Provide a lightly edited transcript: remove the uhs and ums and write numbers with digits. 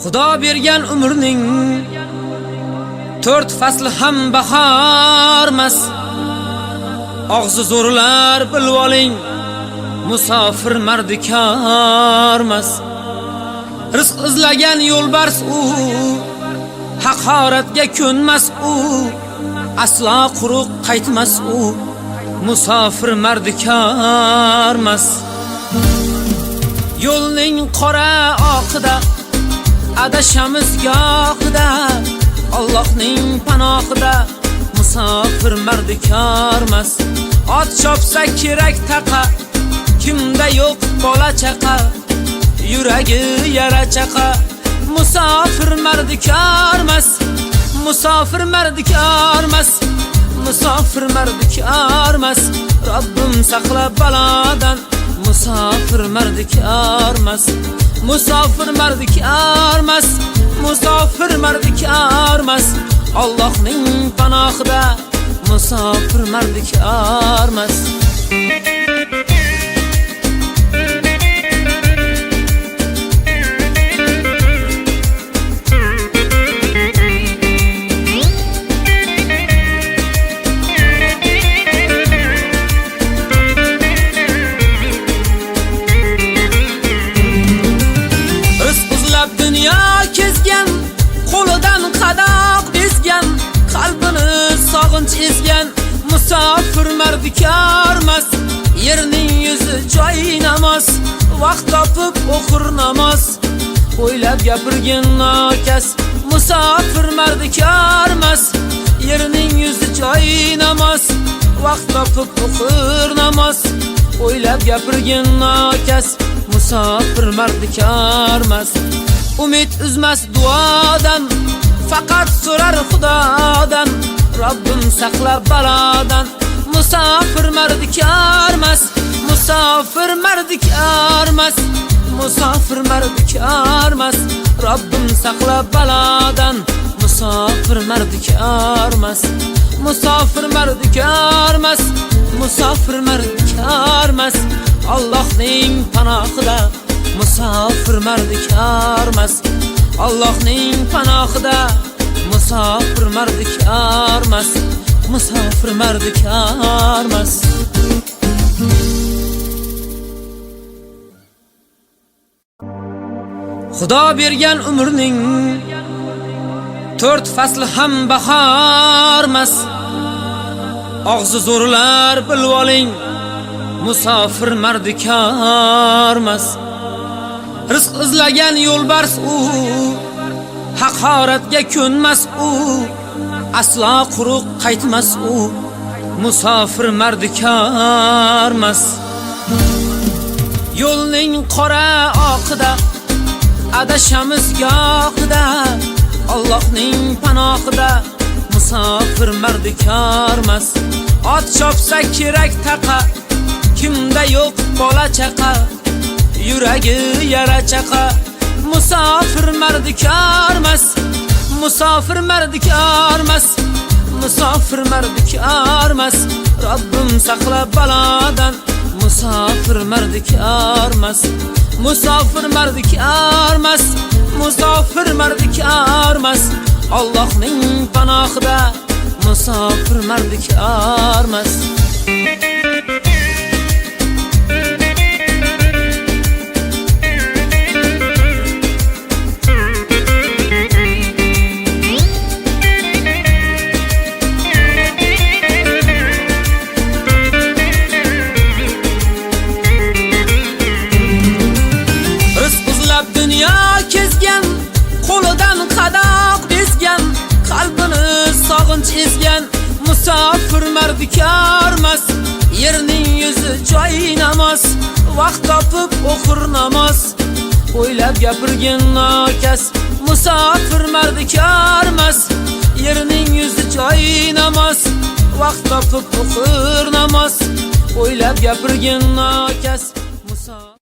Xudo bergan umrning to'rt fasli ham bahormas. Og'zi zo'rlar bilib oling, musofir mardikormas. Rizq izlagan yo'lbars u, haqoratga ko'nmas u, aslo quruq qaytmas u, musofir mardikormas. Yo'lning qora oqida adashamiz gohida, Allohning panohida musofir mardikormas. Ot chopsa kerak taqa, kimda yo'q bola chaqa, yuragi yara chaqa, musofir mardikormas. Musofir mardikormas, musofir mardikormas. Robbim saqla balodan, musofir mardikormas. Musofir mardikormas, musofir mardikormas. Allohning panohida musofir mardikormas. Rizq izlab dunyo kezgan, qo'lidan qadoq bezgan, qalbini sog'inch ezgan, musofir mardikormas. Yerning yuzi joy namoz, vaqt topib o'qir namoz, o'ylab gapirgin nokas, musofir mardikormas. Yerning yuzi joy namoz, vaqt topib o'qir namoz, o'ylab gapirgin nokas, musofir mardikormas. Umid uzmas duodan, faqat so'rar Xudodan, Robbim saqla balodan, musofir mardikormas. Musofir mardikormas, musofir mardikormas. Robbim saqla balodan, musofir mardikormas. Musofir mardikormas, musofir mardikormas. Allohning panohida musofir mardikormas. Allohning panohida musofir mardikormas. Musofir mardikormas. Xudo bergan umrning to'rt fasli ham bahormas. Og'zi zo'rlar bilib oling, musofir mardikormas. Rizq izlagan yo'lbars u, haqoratga ko'nmas u, aslo quruq qaytmas u, musofir mardikormas. Yo'lning qora oqida adashamiz gohida, Allohning panohida musofir mardikormas. Ot chopsa kerak taqa, kimda yo'q bola chaqa, yuragi yara chaqa, musofir mardikormas. Musofir mardikormas, musofir mardikormas. Robbim saqla balodan, musofir mardikormas. Musofir mardikormas, musofir mardikormas. Allohning panohida musofir mardikormas. Rizq izlab dunyo kezgan, qo'lidan qadoq bezgan, qalbini sog'inch ezgan, musofir mardikormas. Yerning yuzi joy namoz, vaqt topib o'qir namoz, o'ylab gapirgin nokas, musofir mardikormas. Yerning yuzi joy namoz, vaqt topib o'qir namoz, o'ylab gapirgin nokas, musofir.